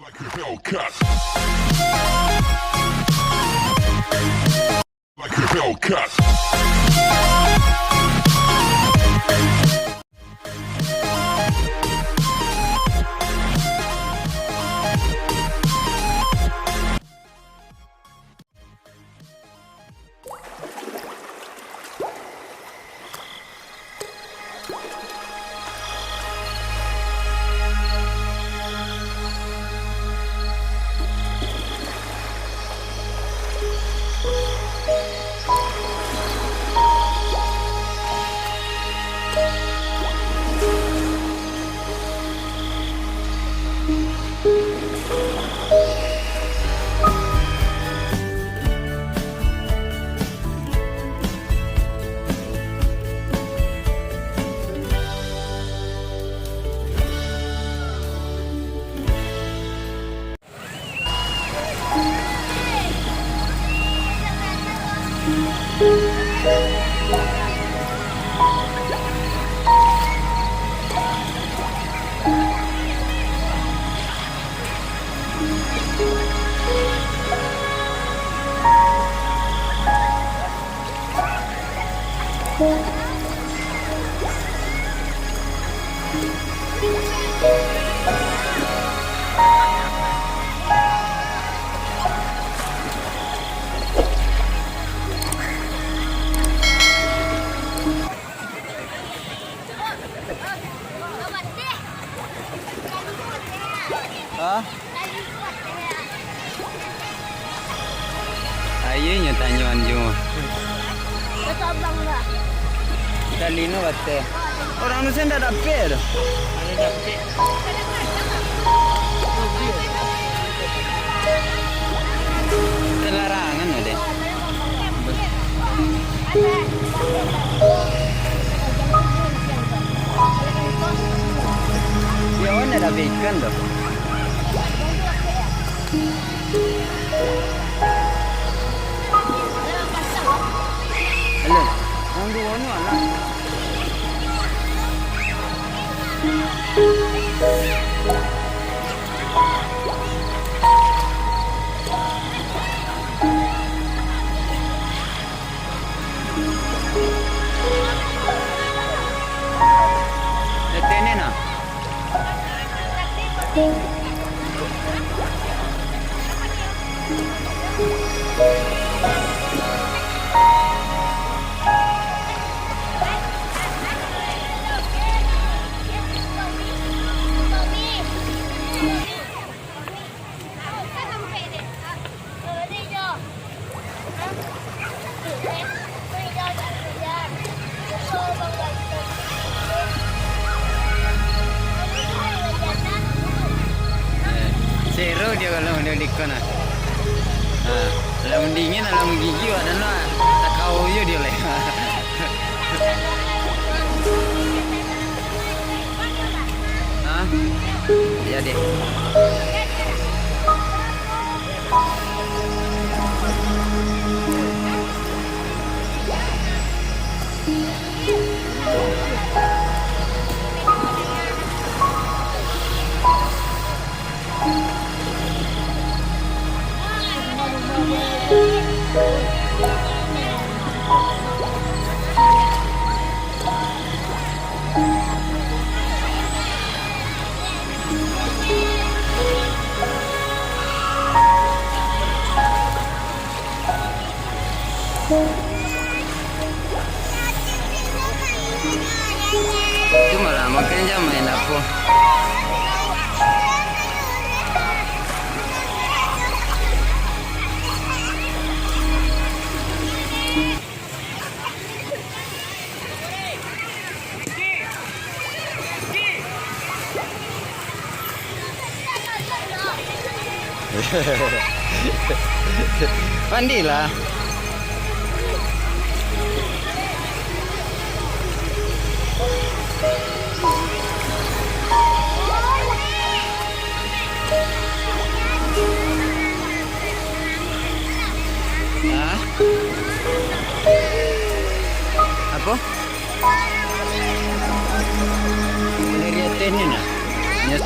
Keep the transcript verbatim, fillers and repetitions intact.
Like a Hellcat. Like a Hellcat. Hah? Ayo nyo tanyoan juo. Kata abang dah. Tadi no kata. Orang tu saya ndak dapik tu. Kelarangan ado. Yo, ndak ado ikan tu. Alah, orang duo ni alah. Detene nah. Eh, seru dio kalau dio di kona. Ha, alah dingin, alah gigi, wak dan wak takau jo dio leh. Hah? Iya deh. Tu malah makan jam main apo. Mandilah. Hah? Apo? Dari ateh ni nah. Nyet.